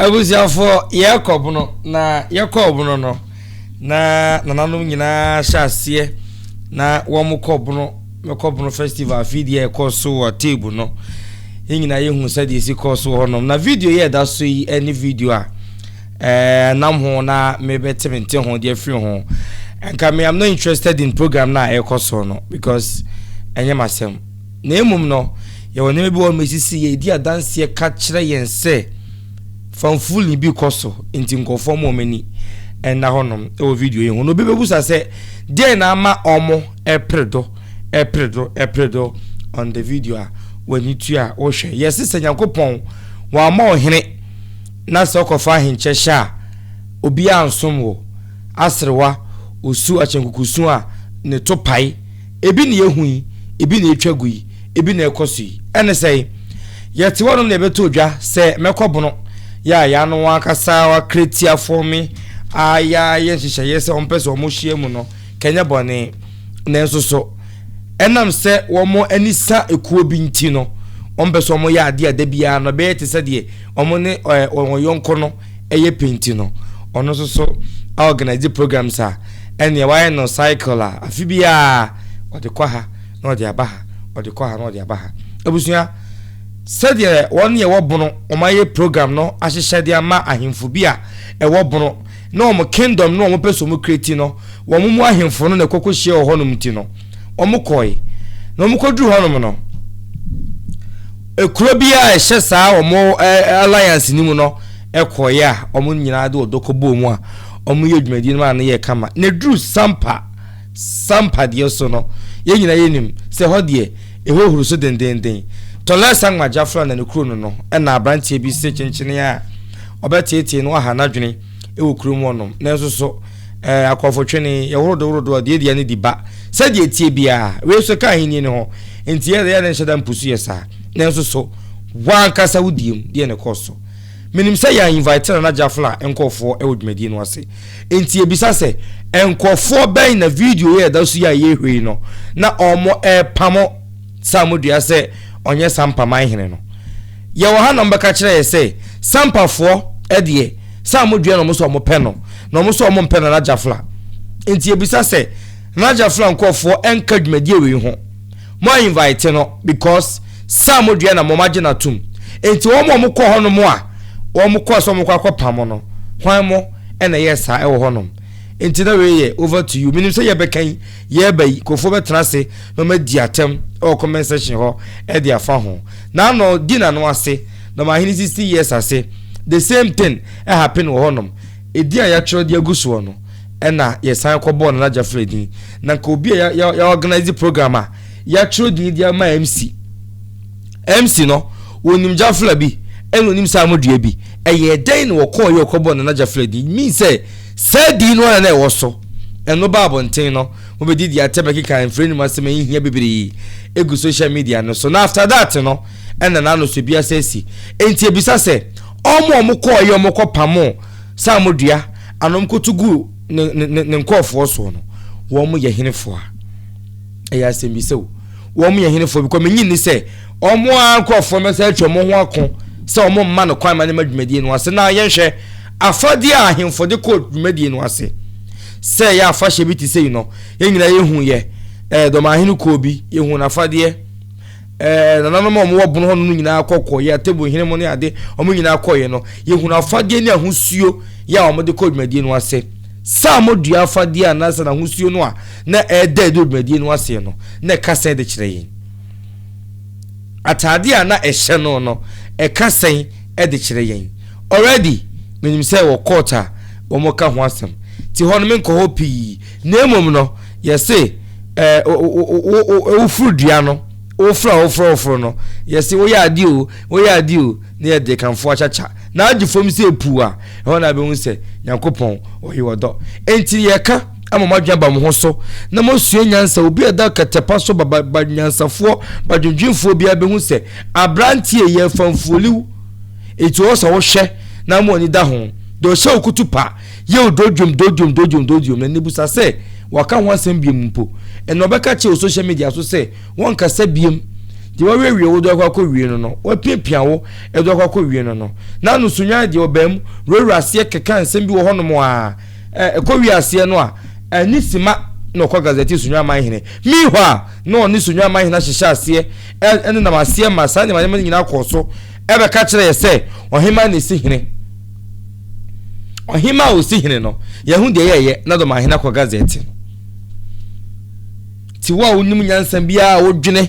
Abusuafoɔ, yɛrekɔ Bono, na yɛkɔɔ Bono no, na nananom nyinaa hyɛ aseɛ na wɔn kɔ Bono, mɛkɔ Bono festival afei deɛ ɛkɔ so wɔ table no. Yɛn nyinaa yɛhu sɛdeɛ ɛsi kɔɔ so wɔ hɔnom. Na video yi a ɛda so yi ne video a ɛɛ nam ho na mebɛte me nte ho deɛ afiri ho. Nka me am not interested in program na ɛrekɔ so no because ɛnyɛ m'asɛm. Na mmom no, yɛwɔ nneɛma bi wɔ hɔ nom esisi yɛ edi adanseɛ ka kyerɛ yɛn sɛ fanfuli bi kɔ so nti nkurɔfoɔ ma wɔn ani ɛnna hɔnom wɔ video yi ho. Na obi bɛbusa sɛ deɛn na ama wɔn ɛpere do ɛpere do ɛpere do on the video a w'ani tua a wohwɛ. Yɛse sɛ Nyankopɔn wamma ɔhene na sɛ ɔkɔfa ahenkyɛ hyɛ a obiara nsom wo. Aserewa, osu, akyɛnkukusu a ne to pae. Ebi na yɛhu yi, ebi na ɛtwa gu yi, ebi na ɛkɔ so yi. Ɛne sɛn? Yɛte hɔnom na yɛbɛtɔ dwa sɛ mɛkɔ bono yɛ a yɛano wɔn ankasa wɔakretiafoɔ me a yɛayɛ nhyehyɛeɛ sɛ wɔmpɛ sɛ wɔhyia mu no kɛnyɛ bɔne. Nanso so ɛnam sɛ wɔn ani sa ekuo bi nti no wɔmpɛ sɛ wɔyɛ adeɛ a da biara no ɛbɛyɛ te sɛ deɛ wɔn ne wɔn yɔnko no yɛ pɛ nti no, ɔno nso so organize programs a ɛnneɛ wayɛ no cycle a afe biara ɔde kɔ ha na ɔde aba ha, ɔde kɔ ha na ɔde aba ha. Abusua, sɛdeɛ wɔn ne ɛwɔ bono wɔn ayɛ program no ahyehyɛ de ama ahemfo bi a ɛwɔ bono na wɔn kingdom no wɔn pɛ sɛ wɔn create no, wɔn mu ahemfo no na ɛkɔkɔ hyia wɔ hɔnom nti no, wɔn kɔe. Na wɔn kɔduru hɔnom no, ekuro bi a ɛhyɛ saa wɔn alliance no mu no kɔeɛ a wɔn nyinaa de ɔdɔ kɔbɔɔ mu a wɔyɛ dwumadie no maa no yɛɛ kama. Na ɛduru Sampa, Sampa deɛ so no, yɛn nyinaa yɛnim sɛ ɛhɔ deɛ ɛhɔ huru so dendenden. Tɔlɛ Sangma Jafla na ne kuro no no, ɛna aberanteɛ bi se kyenkyene a ɔbɛteetee no aha n'adwene wɔ kurom hɔnom. Nanso so ɛɛ akɔfo twene yɛhoro do horo do a deɛ deɛ no di ba sɛdeɛ ɛteɛ biara. Wei nso ka ahennie no ho, nti yɛ yɛ ne nhyɛ da mpusu yɛ saa. Nanso so w'ankasa wo diem deɛ na ɛkɔɔ so? Menim sɛ yɛn invite Nana Jafla nkorɔfoɔ wɔ dwumadie no ase. Enti yɛbisa sɛ, nkorɔfoɔ bɛn na video yi a ɛda so yi a yɛrehwɛ yi no na wɔrepamo Samodua sɛ ɔnyɛ Sampa man hene no? Yɛwɔ ha na wɔbɛka kyerɛ yɛ sɛ Sampafoɔ deɛ Samodua na wɔn sɛ wɔpɛ no, na wɔn sɛ wɔmpɛ Nana Jafla. Enti yɛbisa sɛ, Nana Jafla nkorɔfoɔ nka dwumadie wei ho? Mo a invite no because saa mo dua na mo agye no atom nti wɔn a wɔn kɔ hɔ nom a wɔn kɔ sɛ wɔn kɔ akɔ pam no hwan mo ɛna ɛyɛ saa ɛwɔ hɔ nom nti na wei yɛ over to you menim sɛ yɛbɛka yi yɛba yi nkurɔfoɔ bɛtena ase na wɔn adi atɛm ɛwɔ comment section hɔ ɛde afa ho na ano di n'ano ase na wɔn ahene 60 years ase the same thing ɛhappen wɔ hɔ nom ɛdi a yɛatwerɛ de agu soɔ no ɛna yɛsan kɔbɔɔ Nana Jafre din. Na nka obi a yɛ yɛ organize program a yɛatwerɛ din de ama MC. MC no, wɔnim Jafla bi ɛna onim saa amodua bi. Ɛyɛ dɛn na wɔkɔɔ yɛ wɔkɔbɔɔ Nana Jafla din? Mean sɛ saa din no ara na ɛwɔ so. Ɛno ba abɔnten no, mobɛdidi atɛm ɛkeka mfrɛ nnwuma asɛm a ɛnhia bebree egu social media no so. Na after that no, ɛna n'ano so bi asa asi. Enti ebisa sɛ, wɔn a wɔkɔɔ yɛ wɔkɔpamoo saa amodua anom koto guu ne ne ne ne nkurɔfoɔ soɔ no, wɔn yɛ henefoɔ a? Ɛyɛ asɛmbisa o. Wɔn yɛ henefoɔ because menyi nni sɛ wɔn ara nkurɔfoɔ bɛsa atwa wɔn ho ako sɛ wɔn mma no kwan ma ne ma dwumadie no ase. Na yɛnhwɛ afadeɛ a ahemfo de kɔɔ dwumadie no ase. Sɛ ɛyɛ afahyɛ bi te sei no, yɛn nyinaa yɛhu yɛ ɛɛ dɔmahene kɔɔ bi, yɛhu n'afadeɛ. Ɛɛ nananom a wɔwɔ bono hɔ no nyinaa kɔkɔ yɛ atebo hene mu ne ade wɔn nyinaa kɔeɛ no yɛhunu afadeɛ ne ahosuo yɛ a wɔde kɔ dwumadie no ase saa wɔdua afadeɛ anaasɛ n'ahosuo no a na ɛreda adi wɔ dwumadie no aseɛ no na ɛka sɛn de kyerɛ yɛn ataadeɛ a na ɛhyɛ no no ɛka sɛn de kyerɛ yɛn already menim sɛ wɔ court a wɔn ka ho asɛm ti hɔ no menkɔ hɔ pii na mmom no yɛse ɛɛ woforo dua no woforo a woforo woforo no yɛse woyɛ adeɛ o woyɛ adeɛ o na yɛde kamfo akyakya na agye fam sɛ epu a ɛhɔ na abɛhu sɛ Nyankopɔn ɔyɛ ɔdɔ enti yɛka ama mo adwene aba mo ho so na moasua nyansa obi a ɛda kɛtɛpa so ba ba nyansafoɔ badwendwenfoɔ biara bɛhu sɛ aberanteɛ yɛ famfuoliw enti ɔwɔ sɛ wohwɛ na mo ani da ho deɛ ɔhyɛ wo kutu pa Yiw, dodwom, dodwom, dodwom, dodwom. Na nebisa sɛ waka ho asɛm biom mpo. Ɛnna ɔbɛka kyerɛ wɔ social media so sɛ wɔnkasa biom. Deɛ wawiawie wo de akɔ akɔwie no no, wapiapia wo de akɔ akɔwie no no. Na no Sunyani deɛ ɔbaa mu wurawura aseɛ keka nsɛm bi wɔ hɔnom a, ɛkɔ wie aseɛ no a, ɛne sima na ɔkɔ gazette Sunyani Manhene. Meanwhile, na ɔne Sunyani Manhene ahyehyɛ aseɛ ɛnenam aseɛ ma saa nneɛma nneɛma no nyinaa kɔɔ so ɛbɛka kyerɛ yɛ sɛ ɔhemaa na ɛsi hene. Ɔhemaa a ɔsi hene no, yɛho deɛ yɛyɛ na Dɔmahene akɔ gazette no. Nti wo a wonim nyansa biara a wodwene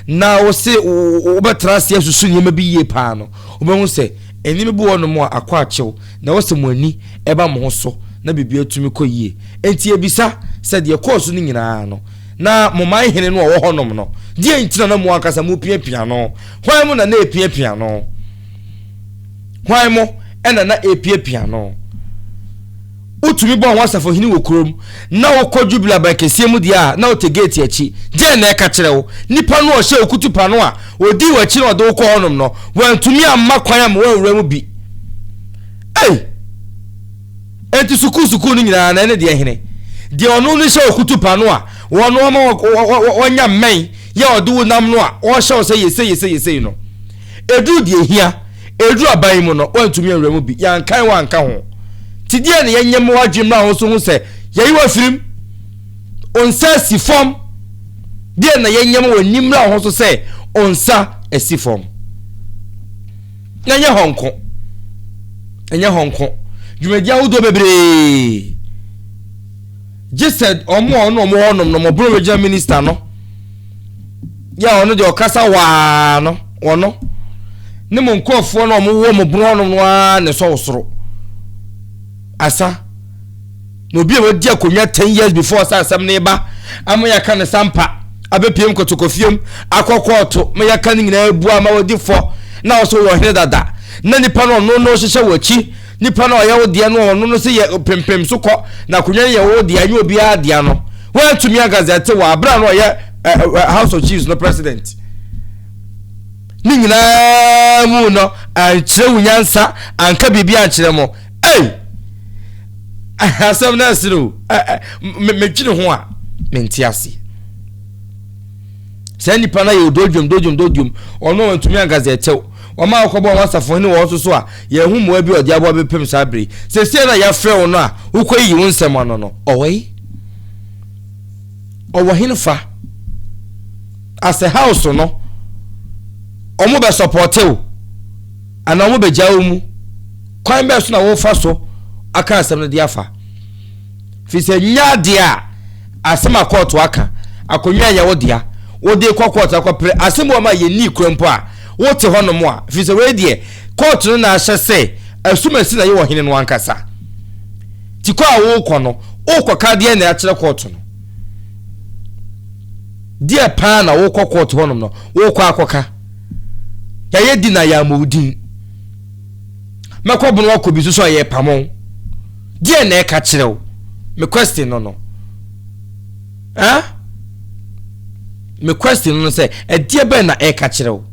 na wose wobɛtena ase asusu nneɛma bi yie paa no, wobɛhu sɛ nneɛma bi wɔ nom a akɔ akyew na ɛwɔ sɛ mo ani ɛba mo ho so na biribi atumi kɔ yie. Nti ebisa sɛ deɛ ɛkɔɔ so no nyinaa no, na mo man hene no a ɔwɔ hɔnom no, deɛ nti na na mo ankasa mopiapia no? Hwan mo na na ɛpiapia no? Hwan mo na na ɛpiapia no? Wotumi bɔ ho asafohene wɔ kurom, na wokɔ Jubilee abankɛseɛ mu deɛ a, na wote geeti akyi. Deɛn na ɛka kyerɛ wo? Nipa no a ɔhyɛɛ wo kutupa no a ɔdii w'akyi na ɔde wo kɔɔ hɔnom no, wantumi amma kwan amma woanwura mu bi. Ei! Enti sukuu sukuu no nyinaa na ɛne deɛ hene? Deɛ ɔno no hyɛ wo kutupa no a wɔno ama wanya mmɛn yɛ ɔde wo nam no a ɔrehyɛ wo sɛ yɛ sei yɛ sei yɛ sei no. Ɛduru deɛ ɛhia. Ɛduru aban yi mu no, woantumi anwura mu bi, yɛankan wo anka ho. Nti deɛn na yɛnyɛ mma w'adwene mmra wo so hu sɛ yɛayi wo afiri mu? Wo nsa asi fam. Deɛn na yɛnyɛ ma w'ani mmra wo ho so sɛ wo nsa asi fam? Na ɛnyɛ hɔ nko. Ɛnyɛ hɔ nko. Dwumadi ahodoɔ bebree. Gye sɛ wɔn a wɔn wɔ hɔnom no, wɔn regional minister no, yɛ a ɔno deɛ ɔkasa waa no ɔno ne mo nkurɔfoɔ no a wɔwɔ mo bono hɔnom no ara na ɛsɔ wo soro asa na obi a wadi akonnwa 10 years before sɛ asɛm no ba ama yɛaka ne sampa abɛpiem kotokofiem akɔ kɔɔto ma yɛaka no nyinaa abu ama wadi fɔ na ɔsɛ wɔ ɔhene dada na nipa no ɔno no hyehyɛ wɔ akyi. Nipa no a ɔyɛ wo deɛ no ɔno no sɛ yɛ pempem so kɔ na akonnwa no yɛ wo deɛ ɛnyɛ obiara dea no woantumi agazɛte wɔ abere a na ɔyɛ House of Chiefs no president ne nyinaa mu no ankyerɛ wo nyansa anka biribi ankyerɛ mo ei asɛm no ɛsere o medwene ho a mente aseɛ. Saa nipa no ayɛ ododwom dodwom dodwom, ɔno a wantumi anka sɛ ɛkyɛw. Wɔn a wɔkɔbɔɔ wɔn asafohene wɔ hɔ nso so a, yɛanhu mmoa bi a ɔde aboa bɛpem saa bere yi. Seesei na yɛafrɛ wo no a wokɔyiyi wo nsɛm ano no, ɔwɔ he? Ɔwɔ hefa? As a house no, wɔn bɛ sɔpɔte wo anaa wɔn bɛgya wo mu? Kwan bɛn so na wofa so aka asɛm no de afa? Firi sɛ nyɛ adeɛ a asɛm a kɔɔto aka, akonnwa nyɛ wo dea, wode kɔ kɔɔto akɔpere asɛm bi wɔ ma yɛnnii kura mpo a, wote hɔnom a, firi sɛ wei deɛ kɔɔto no na ahyɛ sɛ asumasi na yɛ ɔhene no ankasa. Nti kɔ a worekɔ no, worekɔka deɛ na akyerɛ kɔɔto no. Deɛ paa na wokɔ kɔɔto hɔnom no, worekɔ akɔka. Yɛayɛ di na yɛammɔ wo din. Mɛkɔ bono akɔ bi so so a yɛrepamo. Deɛ na ɛka kyerɛ wo? Me question no no. Eh? Me question no sɛ, ɛdeɛ bɛn na ɛka kyerɛ wo?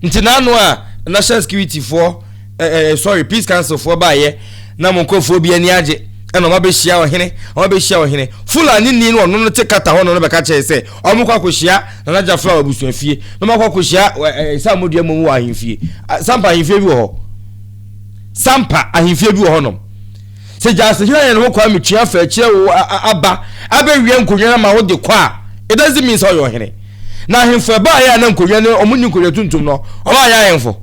Nti n'ano a national security foɔ, eh, eh, sorry, peace council foɔ baayɛ na mo nkurɔfoɔ bi ani agye ɛna ɔma bɛhyia ɔhene, ɔma bɛhyia ɔhene. Fulani ni no ɔno no te kata hɔ no no bɛka kyerɛ sɛ ɔmo kɔ akɔhyia Nana Jafra wɔ abusuafie na ɔmo akɔ akɔhyia ɛɛ Samodua mmom wɔ ahemfie. Sampa ahemfie bi wɔ hɔ. Sampa ahemfie bi wɔ hɔnom. Sɛ Gyasehene ayɛ ne ho Kwame Tua fa akyire wo aba abɛwia nkonnwa no ama wo de kɔ a, it doesn't mean sɛ ɔyɛ ɔhene. Na ahemfo ɛbaeɛ a na nkonnwa no wɔn nni nkonnwa tuntum no, wɔn anyɛ ahemfo.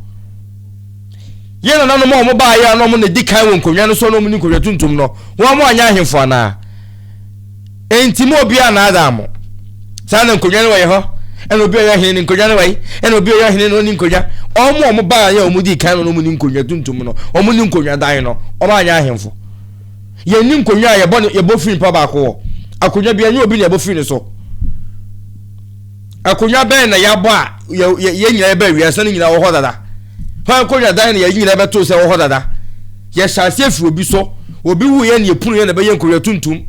Yɛn nananom a wɔn baeɛ a na wɔn na di kan wɔ nkonnwa no so na wɔn nni nkonnwa tuntum no, wɔn anyɛ ahemfo anaa? Enti mo obiara nnaadaa mo. Saa na nkonnwa no wɔ yɛ hɔ. Ɛna obi a ɔyɛ ɔhene ne nkonnwa no wɔ yi. Ɛna obi a ɔyɛ ɔhene no ɔni nkonnwa. Wɔn a wɔn baa yɛ a wɔn di kan no wɔn ni nkonnwa tuntum no. Wɔn ni nkonnwa dan no. Wɔn anyɛ ahemfo. Yɛn ni nkonnwa a yɛbɔ yɛbɔ firi nipa baako wɔ. Akonnwa bi ɛnyɛ obi na yɛbɔ firi ne so. Akonnwa bɛn na yɛabɔ a yɛn nyinaa yɛbaa wiase na ne nyinaa wɔ hɔ dada? Hwan akonnwa dan na yɛn nyinaa bɛtoo sɛ ɛwɔ hɔ dada? Yɛhyɛ aseɛ firi obi so. Obi wu yɛn na yɛpunu yɛn na ɛbɛyɛ nkonnwa tuntum.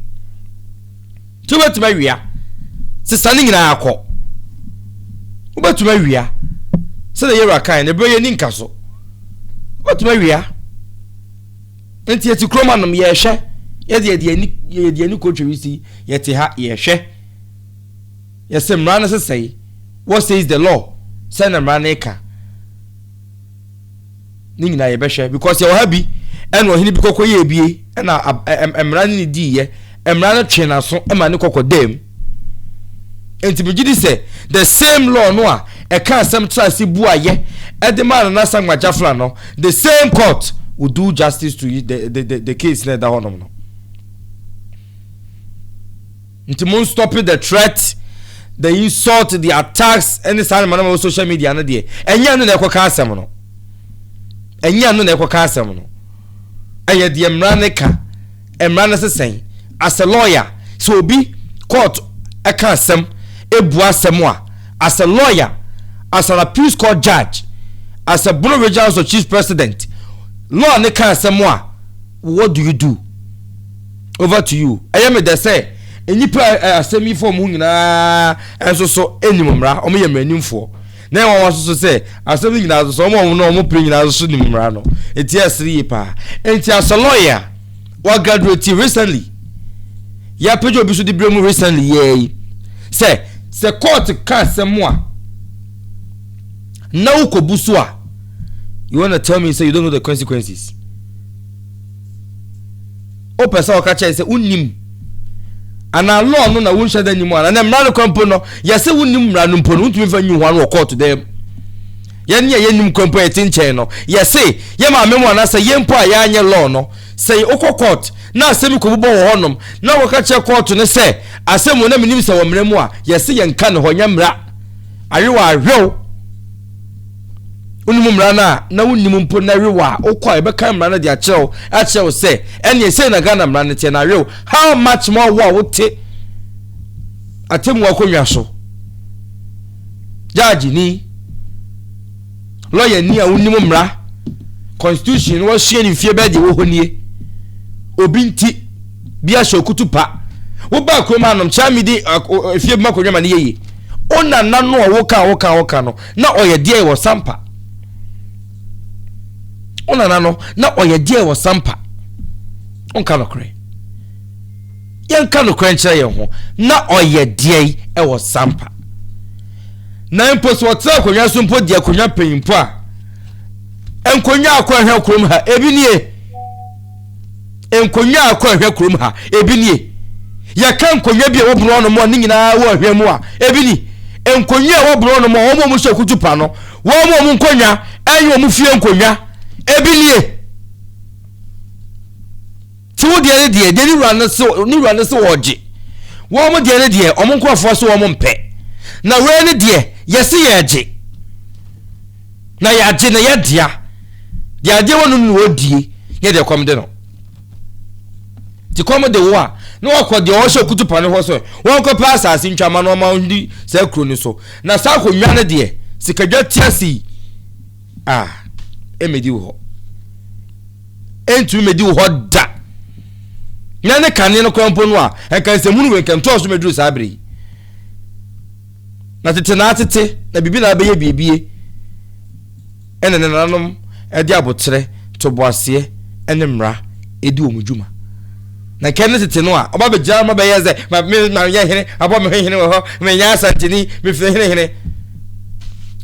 Nti wobɛtumi awia. Sesa ne nyinaa kɔ. Wobɛtumi awia. Sɛdeɛ yɛwura kan no, ɛberɛ yɛni nka so. Wobɛtumi awia. Nti yɛte kurom anom yɛhwɛ. Yɛde yɛde ani yɛde ani kɔtwa wisi yɛte ha yɛhwɛ. Yɛse mmara no sesɛe. What says the law? Sɛ na mmara no ka ne nyinaa yɛbɛhwɛ, because yɛwɔ ha bi ɛna ɔhene bi kɔkɔ yɛ ebie, ɛna mmara no ne diiɛ, mmara no twe n'aso ɛma ne kɔkɔ dɛm. Nti megye di sɛ the same law no a ɛka asɛm tra ase bu ayɛ ɛde maa Nana Sangma Jafla no, the same court will do justice to the case na ɛda hɔnom no. Nti mo stop the threat, the insult, the attacks ɛne saa nneɛma no wɔ social media no deɛ, ɛnyɛ no na ɛkɔka asɛm no, ɛnyɛ no na ɛkɔka asɛm no. Ɛyɛ deɛ mmara ne ka, mmara no sesɛn. As a lawyer, sɛ obi court ɛka asɛm, ebu asɛm a, as a lawyer, as an appeals court judge, as a Bono Regional House of Chiefs president, law ne ka asɛm a, what do you do? Over to you. Ɛyɛ mi dɛ sɛ nnipa asɛm yi fɔm ho nyinaa nso so anim mmara, wɔn yɛ mmaranimfoɔ, na ɛwɔ wɔn nso so sɛ asɛm no nyinaa so wɔn a wɔn no wɔn pere nyinaa nso nim mmara no. Eti ɛsere yie paa. Nti as a lawyer wa graduate recently, yɛapagya obi so de bere mu recently yɛɛ yi, sɛ court ka asɛm a na wokɔbu so a, you wanna tell me say you don't know the consequences? Wopɛ sɛ ɔka kyerɛ sɛ wonnim anaa law no na wonhyɛ da nim ana? Na mmara no kwan mpo no, yɛsɛ wonnim mmara no mpo no, wontumi fa nyi ho ano wɔ court dɛm. Yɛn a yɛnim kwan mpo a yɛte nkyɛn no, yɛse yɛ maame mu anaasɛ yɛn mpo a yɛanyɛ law no, sɛ wokɔ court na asɛm kɔbobɔ wɔ hɔnom na wɔka kyerɛ court no sɛ asɛm wɔ na menim sɛ wɔ mmara mu a, yɛse yɛnka ne hɔ nyɛ mmara awewa ahwɛw. Wonim mmara no a na wonim mpo na wewa a wokɔ a, yɛbɛka mmara no de akyerɛw sɛ ɛneɛ sɛ na Ghana mmara no teɛ na awew. How much more wo a wote atemmu akonnwa so, judge ni, lawyer ni a wonim mmara, constitution no wasua ne mfie bɛɛ deɛ wɔ hɔ nie, obi nti bi ahyɛ okutu pa woba kurom anom kyerɛ mi di efie bi ma akonnwa ma ne yɛ yie. O nana no a woka no na ɔyɛ deɛ wɔ Sampa. O nana no na ɔyɛ deɛ wɔ Sampa. Ɔnka nokorɛ, yɛnka nokorɛ nkyerɛ yɛn ho. Na ɔyɛ deɛ ɛwɔ Sampa na mpo sɛ ɔtena akonnwa so mpo deɛ, akonnwa panyimpo a, nkonnwa akɔ ɛhwɛ kurom ha ebi nie, nkonnwa akɔ ɛhwɛ kurom ha ebi nie. Yɛka nkonnwa bi a ɛwɔ Bono no mu a, ne nyinaa wɔ ɛhwɛ mu a, ebi ni nkonnwa a ɛwɔ Bono no mu a, wɔn a wɔhyɛ kutu pa no, wɔn a wɔn nkonnwa ɛnyɛ wɔn fie nkonnwa ebi nie. Ti wo deɛ ne deɛ ne wura no se wɔgye wɔn mo deɛ ne deɛ, wɔn nkurɔfoɔ so wɔn mpɛ, na wei ne deɛ yɛsi yɛgye na yɛagye na yɛdea deɛ adeɛ wɔ no na wɔdie nyɛ deɛ kɔm de no. Ti kɔm de wo a, na wakɔ deɛ ɔhyɛ kutu pa no hɔ sɛ wɔnkɔpɛ asase ntwama no ɔma ndi saa kuro no so. Na saa akonnwa no deɛ, sikadwa tia si a ɛmɛdi wo hɔ, ɛntumi mɛdi wo hɔ da. Na ne kane no kora mpo no a, ɛnka nsɛmunu wei nkɛntɔɔ so mɛduru saa bere yi. Na tete na atete na biribi na abɛyɛ biribie, ɛna ne nananom ɛde abotrɛ, toboaseɛ ɛne mmara ɛdi wɔn dwuma. Na nkɛ ne tete no a ɔba bɛgyina ma bɛyɛ sɛ ma me ma yɛ hene abɔ me ho hene wɔ hɔ, menyɛ Asanteni, mefiri hene hene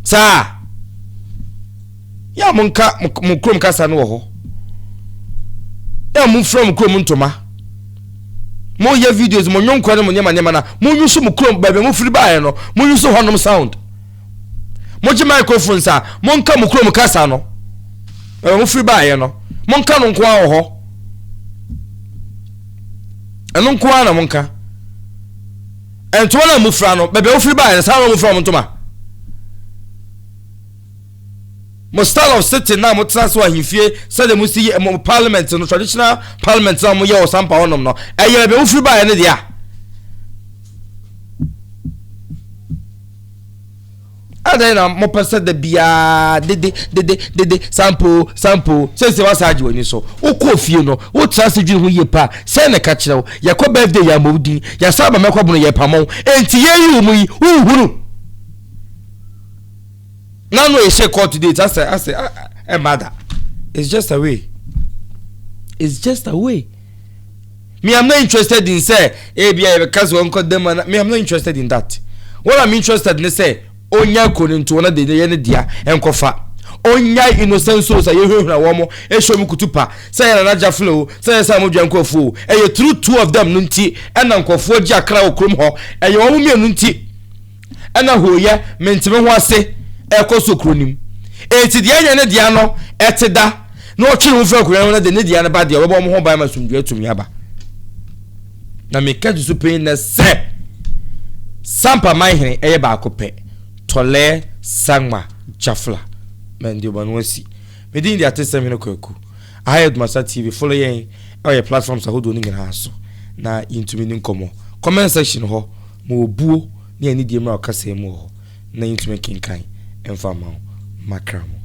saa. Yɛ a monka mo kurom kasa no wɔ hɔ, yɛ a momfira mo kurom ntoma, moyɛ videos, mo nnwonkɔ ne mo nneɛma nneɛma na monyi so mo kurom baabi a mofiri baeɛ no, monyi so hɔnom sound. Mogye microphones a, monka mo kurom kasa no baabi a mofiri baeɛ no, monka no nko ara wɔ hɔ. Ɛno nko ara na monka. Ntoma no a mofira no, baabi a wofiri baeɛ no, saa na mofira mo ntoma. Mo style of sitting na mo tena so ahemfie, sɛdeɛ mo si yɛ mo parliament no, traditional parliament na mo yɛ wɔ Sampa hɔnom no, ɛyɛ baabi a wofiri baeɛ no deɛ a. Adan na mopɛ sɛ da biara dede dede dede sampo sampo sɛsɛ wasa agye w'ani so. Wokɔɔ fie no, wotena ase dwene ho yie paa sɛn na ɛka kyerɛ wo? Yɛkɔ birthday, yɛ ama wo din, yɛsan ba mɛkɔ Bono, yɛpamɔ wo. Enti yɛyi wo mu yi, wonhunu na no yɛhyɛ court date asɛ ɛma da. It's just a way, it's just a way. Me, I'm not interested in sɛ ebi a yɛbɛka sɛ wɔnkɔ dɛm ana. Me, I'm not interested in that. What I'm interested ne sɛ Ɔnnyae kuro no ntoɔ na deɛ ɛyɛ ne dea nkɔfa. Ɔnnyae innocent souls a yɛhunahuna wɔn, hyɛ wɔn kutupa, sɛ ɛyɛ Nana Gyafla o, sɛ ɛyɛ Sam Odwa nkurɔfoɔ o. Ɛyɛ through two of them no nti na nkurɔfoɔ gye akra wɔ kurom hɔ. Ɛyɛ wɔn mmienu nti na hooyɛ, mente me ho ase, ɛrekɔ so kuro no mu. Enti deɛ ɛnyɛ ne dea no te da na ɔtwe ne ho firi akonnwa no ho na deɛ ne dea no ba deɛ, ɔbɛbɔ wɔn ho ban ma asomdwoeɛ atumi aba. Na meka di so pɛn nnɛ sɛ Sampa man hene yɛ baako pɛ, Tɔlɛɛ Sangma Jafla. Mɛnde ɔba no asi. Me din de Atesɛm Hene Kwaku. Aha yɛ Dumasa TV. Follow yɛn ɛwɔ yɛ platforms ahodoɔ no nyinaa so na yɛntumi ni nkɔmmɔ. Comment section hɔ, ma obuo ne anidie mmra ɔkasa mu wɔ hɔ na yɛntumi nkenkan mfa mma wo. Makra mo.